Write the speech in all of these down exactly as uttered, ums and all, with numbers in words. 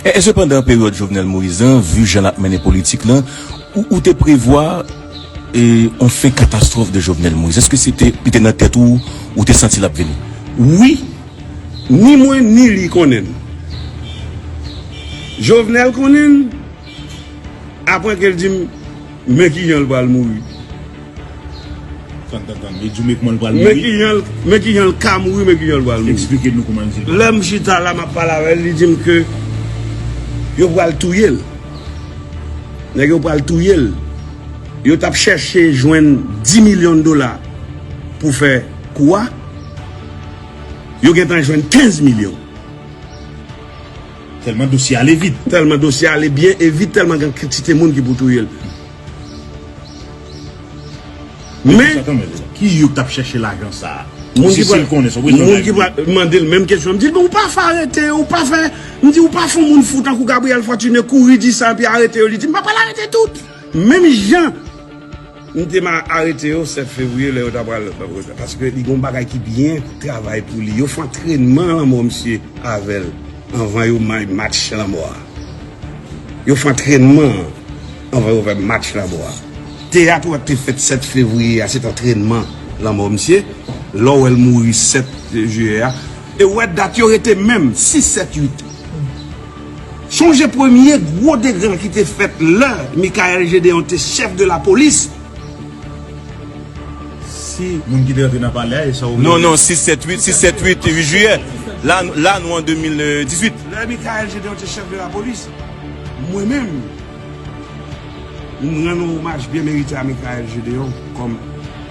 E, e sepandan, peryòd Jovenel Moïse lan, vi jan l ap mennen politik lan, ou, ou te prevwa e, yon fen katastwòf de Jovenel Moïse? Èske se te, li te nan tèt ou, ou te santi l ap vini? Wi, ni mwen ni li konnen l. Jovenel konnen l, apre ke l di m, men kijan l pral mouri. Tann, tann, tann. Li di w men kòman l pral mouri? Men kijan l, men kijan l ka mouri, men kijan l pral mouri. Eksplike nou kòman l di l pral mouri. Lè m chita la, m ap pale avè l, li di m ke yo pral touye l. Nèg yo pral touye l. Yo t ap chèche jwenn dis milyon dola pou fè kou a. Yo gentan jwenn kenz milyon. Tèlman dosye ale vit. Tèlman dosye ale byen e vit, tèlman gen kantite moun ki pou touye l. Men, ki yo k t ap chèche lajan sa a? Moun ki pral, moun ki pral mande l menm kesyon, m di l, bon, ou pa fè arete, ou pa fè, m di, ou pa fè moun fou tankou Gabriel Fortuné kouri di sa, epi arete yo, li di, m pa pral arete tout. Menm jan m te ma arete yo sèt fevriye, lè yo ta pral, paske li gen yon bagay ki byen travay pou li. Yo fè antrènman lanmò misye avè l anvan yo ma-, match lanmò a. Yo fè antrènman anvan yo fè match lanmò a. Teyat ou wè k te fèt sèt fevriye a, se t antrènman lanmò misye. Lè w wè l mouri sèt jiyè a. E w wè dat yo rete menm, sis, sèt, uit. Sonje premye gwo dega ki te fèt lè Michaël Gédéon te chèf de lapolis. Si moun ki te rantre nan palè a, e sa w vle di? Non, non, sis, sèt, uit, sis, sèt, uit, uit jiyè. La, la, nou an de mil dizuit. Lè Michaël Gédéon te chèf de lapolis, mwen menm, m rann yon omaj byen merite a Michaël Gédéon kòm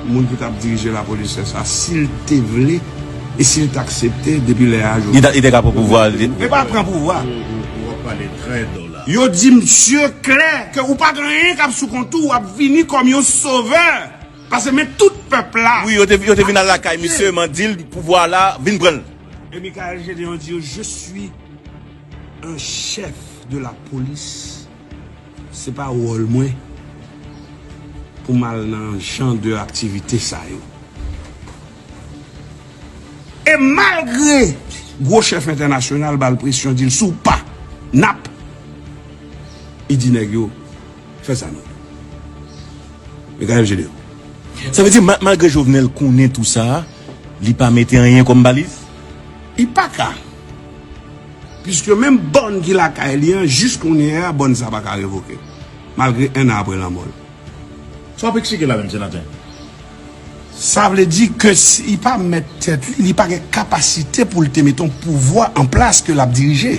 moun ki t ap dirije lapolis lè sa, si l te vle e si l t aksepte depi lè a jodi. Li ta, li te ka pran pouvwa a, li. E pa pran pouvwa. Ou, ou, ou ap pale trè dò la. Yo di misye klè ke ou pa gen anyen k ap sou kont ou, w ap vini kòm yon sovè. Paske men tout pèp la. Wi, yo te, yo te vin al lakay misye, m an di l pouvwa la, vin pran l. E Michaël Gédéon di yo, je suis un chef de la police. Se pa wòl mwen pou m al nan jan de aktivite sa yo. E malgre gwo chèf entènasyonal ba l presyon, di l, si w pa, n ap, li di nèg yo, fè sa nou. Michaël Gédéon. Sa vle di, ma-, malgre Jovenel konnen tou sa, li pa mete anyen kòm baliz? Li pa ka. Piske menm bòn ki lakay li an, jis kounye a, bòn sa pa ka revoke. Malgre en an apre lanmò l. Sa w ap eksplike la menm, senatè? Sa vle di ke si li pa mèt tèt li, li pa gen kapasite pou l te mete yon pouvwa an plas ke l ap dirije.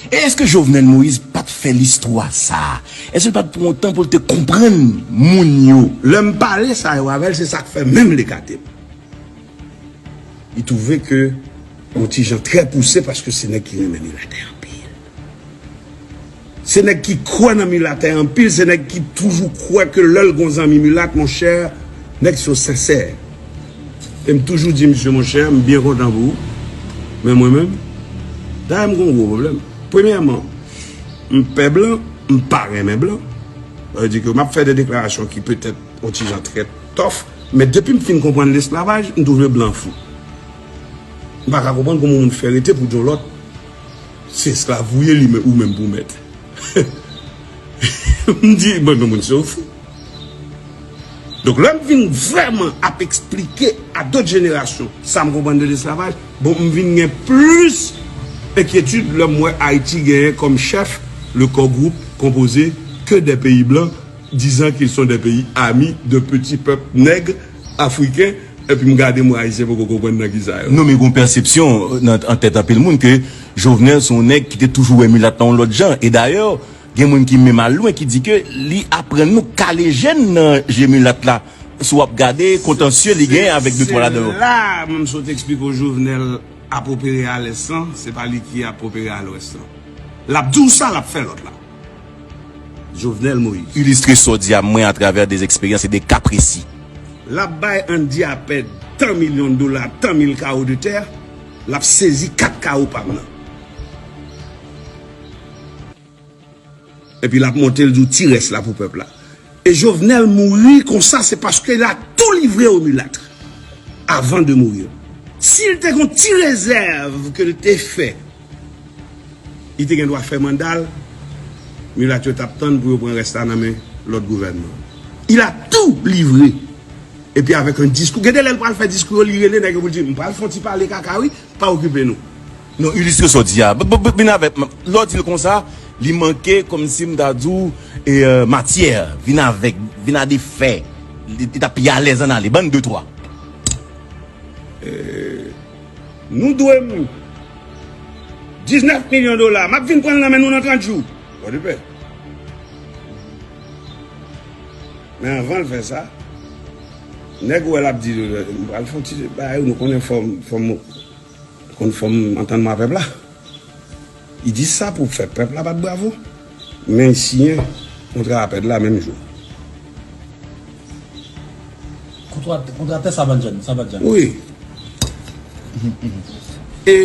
E èske Jovenel Moïse pa t fè listwa sa a? Èske l pa t pran yon tan pou l te konprann moun yo? Lè m pale sa yo avè l, se sa k fè menm l ekate m. Li twouve ke yon ti jan trè pouse paske se nèg ki renmen milatè anpil. Se nèg ki kwè nan milatè anpil, se nèg ki toujou kwè ke lè l gon zanmi milat, monchè, nèg sa yo sensè. E m toujou di misye, monchè, m byen kontan pou ou. Men mwen menm, dayè m gon gwo pwoblèm. Premyèman, m pè blan, m pa renmen blan. Sa vle di ke m ap fè de deklarasyon ki petèt yon ti jan trè tòf, men depi m fin konprann lesklavaj, m twouve blan fou. M pa ka konprann kòman yon moun fè rete pou di yon lòt, se esklav ou ye, li men, ou menm pou mèt. M di, bon, non, moun se yon fou. Donk, lè m vin vrèman ap eksplike a dòt jenerasyon sa m konprann de lesklavaj, bon, m vin gen plis enkyetid lè m wè Ayiti genyen kòm chèf le core groupe composé que des pays blancs, disant qu'ils sont des pays amis de petits peuples nègres africains, epi m gade m wè Ayisyen poko konprann nan ki sa yo. Non, men gon pèsepsyon nan, an tèt anpil moun ke Jovenel se yon nèg ki te toujou wè milat la yon lòt jan. E dayè, gen moun ki menm al lwen ki di ke li aprann nou kale jèn nan je milat la. Si w ap gade kontansye li gen avèk de twa ladan yo. Se la, mwen m sot eksplike w Jovenel ap opere a lès lan, se pa li ki ap opere a lwès lan. L ap di w sa, l ap fè lòt la. Jovenel Moïse. Ilistre sa w di a mwen atravè de eksperyans e de ka presi. L ap bay Andy Apèd tan milyon dola, tan mil kawo de tè, l ap sezi kat kawo pa m nan. Epi l ap monte, l di w ti rès la pou pèp la. E Jovenel mouri konsa, se paske l a tou livre aux mulâtres avant de mourir. Si l te gon ti rezèv ke l te fè Li te gen dwa fè manda l, milat yo t ap tann pou yo pran rès la nan men lòt gouvènman. Il a tout livré. Epi avèk yon diskou, gen de lè l pral fè diskou yo, li rele nèg yo pou l di, "M pral fè yon ti pale kaka wi, pa okipe nou." Non, ilistre sa w di a. B- b- b- Vin avèk, lè w di l konsa, li manke kòmsi m ta di w, e, euh, matyè. Vin avèk, vin a de fè. Li, li t ap pi alèz ann ale. Ban n de twa. Nou dwe m diznèf milyon dola. M ap vin pran l nan men nou nan trant jou. Pòdepè. Men anvan l fè sa, nèg ou wè l ap di, "M pral fè yon ti bagay, nou konnen fò m, fò m, konn fò m antann mwen a pèp la." Li di sa pou fè pèp la bat bravo. Men li siyen kontra APED la menm jou. Kontra, kontra tè Sabanjan, Sabanjan. Wi. E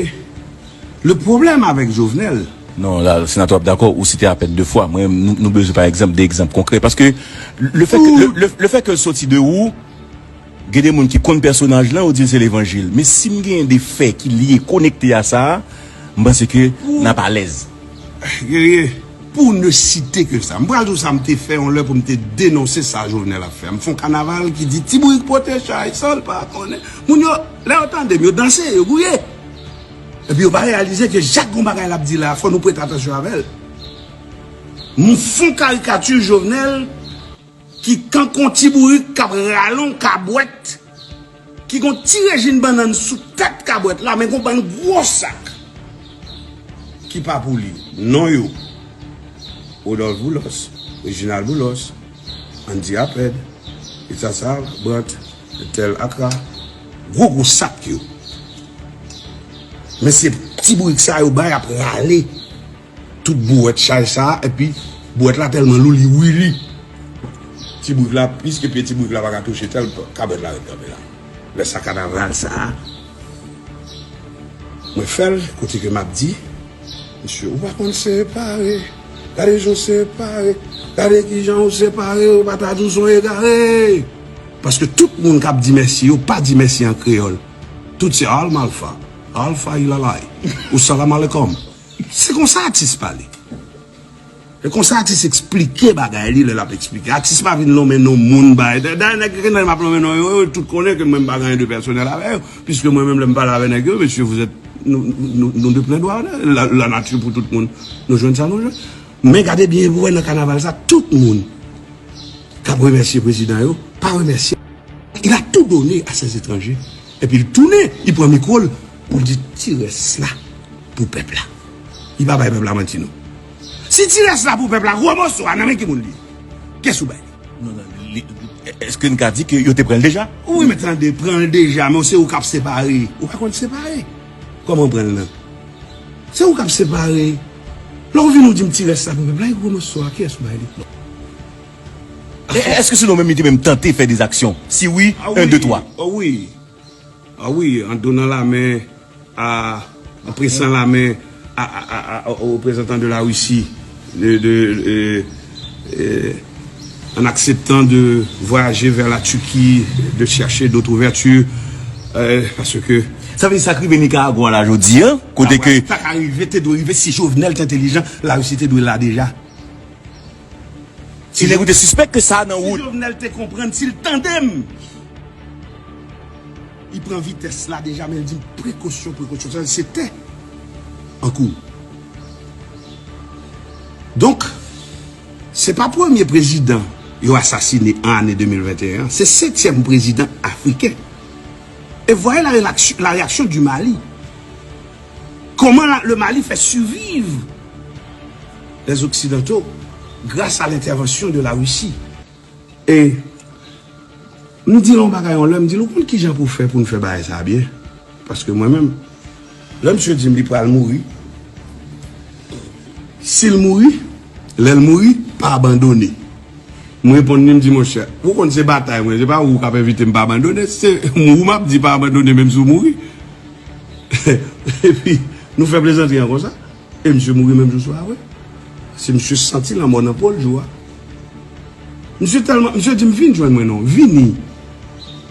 le pwoblèm avèk Jovenel. Non, la, senatè, w ap dakò, ou site APED de fwa. Mwen, nou, nou bezwen, pa egzanp, de egzanp konkrè. Paske le fè ke, le, le, le fè ke l soti de ou, gen de moun ki konn pèsonaj lan, yo di l se levanjil. Men si m genyen de fè ki lye, konekte a sa, m panse ke n ap alèz. Guerrier, pour ne citer que ça. M pral di w sa m te fè yon lè pou m te denonse sa Jovenel ap fè. M fè yon kanaval ki di Ti Bourik pote chay san l pa konnen. Moun yo, lè yo tande m, yo danse, yo gouye. Epi yo pa reyalize ke chak gon bagay l ap di la, fò nou prete atansyon avè l. M fè yon karikati Jovenel ki kankou yon Ti Bourik k ap rale yon kabwèt, ki gon ti rejin bannann sou tèt kabwèt la, men gon bann gwo sak ki pa pou li. Non yo, Rodolphe Boulos, Reginald Boulos, Andy Apèd, Etasa Brant, Ethel Accra, gwo gwo sak yo. Men se Ti Bourik sa yo bay ap rale tout bouwèt chay sa, epi bouwèt la tèlman lou, li wili. Ti bourik la, plis ke pye ti bourik la pa ka touche tèl, kabwèt la ret kanpe la. Lè sa kanaval sa, mwen fè l, kote ke m ap di, mesye, ou pa konn separe. Gade jan w separe. Gade kijan w separe, ou pa ta di w se yon egare. Paske tout moun k ap di mèsi, yo pa di mèsi an kreyòl. Tout se al malfa, al fa ilalay, ou salam alekom. Se konsa atis pale. E konsa atis eksplike bagay li lè l ap eksplike. Atis pa vin lonmen non moun bay. Da- Dayè nèg ki nan m ap lonmen non yo, yo tout konnen ke mwen m pa gen anyen de pèsonèl avè yo. Piske mwen menm lè m pale avè nèg yo, mesye, vous êtes, nou, nou, nou de plen dwa, la, la nature pou tout moun. Nou jwenn sa nou jwenn. Men gade byen pou wè nan kanaval sa, tout moun k ap remèsye prezidan yo, pa remèsye. Il a tout donné à ces étrangers. Epi l tounen, li pran mikwo l pou l di ti rès la pou pèp la. Li pa bay pèp la manti non. Si ti rès la pou pèp la, gwo moso a nan men ki moun li ye? Kiyès ou bay li? Non, non, li, èske n ka di ke yo te pran l deja? Wi, men tande, pran l deja, men se ou k ap separe. Ou pa konn separe. Kòman w pran l nan? Se ou k ap separe. Lè w vin ou di m ti rès la pou pèp la, e gwo moso a, kiyès ou bay li? E, èske se nou menm li te menm tante fè de zaksyon? Si wi, en, de, twa. Ah wi, ah wi, en donnant la main à, en pressant la main à, à, à, à, aux représentants de la Russie, de, de, euh, euh, en acceptant de voyager vers la Turquie, de chercher d'autres ouvertures, euh, parce que... Sa vle di sa k rive Nikaragwa la jodi a, kote ke... Sa ka rive, te dwe rive, si Jovenel te entelijan, Larisi te dwe la deja. Si nèg ou te sispèk ke sa nan wout. Si Jovenel te konprann, si l tande m, li pran vitès la deja, men l di m prekosyon, prekosyon. Sa se tè an kou. Donk, se pa premye prezidan yo asasine an ane de mil venteyen an, se setyèm prezidan afriken. E voyez la réaction, la réaction du Mali. Comment la- le Mali fait survivre les Occidentaux grâce à l'intervention de la Russie. E m di l yon bagay yon lè, m di l, ou konn kijan pou fè pou n fè bagay sa a byen? Paske mwen menm, lè misye di m li pral mouri, si l mouri, lè l mouri, pa abandone. M reponn li, m di, monchè, ou konn se batay mwen, se pa ou k ap envite m pa abandone, se ou m ap di pa abandone menm si w mouri. Epi, nou fè plezantri an konsa. E misye mouri menm jou swa a vre. Se misye santi lanmò nan po l jou a. Misye tèlman, misye di m, vin jwenn mwen non, vini.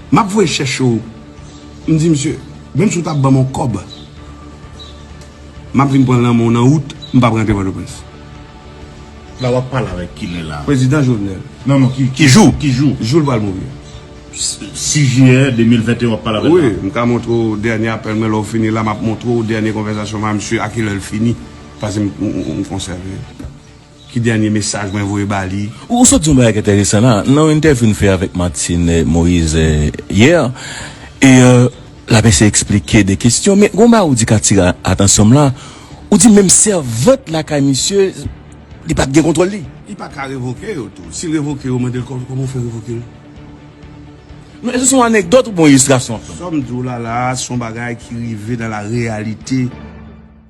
M ap voye chèche w. M di misye, menm si w t ap ban m yon kòb, m ap vin pran lanmò w nan wout. M p ap rantre Pòtoprens. La w ap pale avèk kilè la? Prezidan Jovenel. Non, non, ki, ki jou? Ki jou? Jou l pral mouri. Sis jiyè de mil venteyen w ap pale avèk Wi, la? M ka montre w dènye apèl mwen lè w fini la, m ap montre w dènye konvèsasyon mwen a misye a kilè l fini. Paske m, m, m, m konsève. Ki dènye mesaj mwen voye ba li. Ou sot di yon bagay ki enteresan la, nan yon entèvyou n fè avèk Martine Moïse yè, e l ap eseye eksplike de kesyon, men gon bagay ou di k atire atansyon m la, ou di menm sèvant lakay misye, li pa t gen kontwòl li. Li pa ka revoke yo tou. Si l revoke yo, mande l kòman w fè revoke l. Non, se yon anekdòt ou bon ilistrasyon? Sa m di w la la, se yon bagay ki rive nan la reyalite.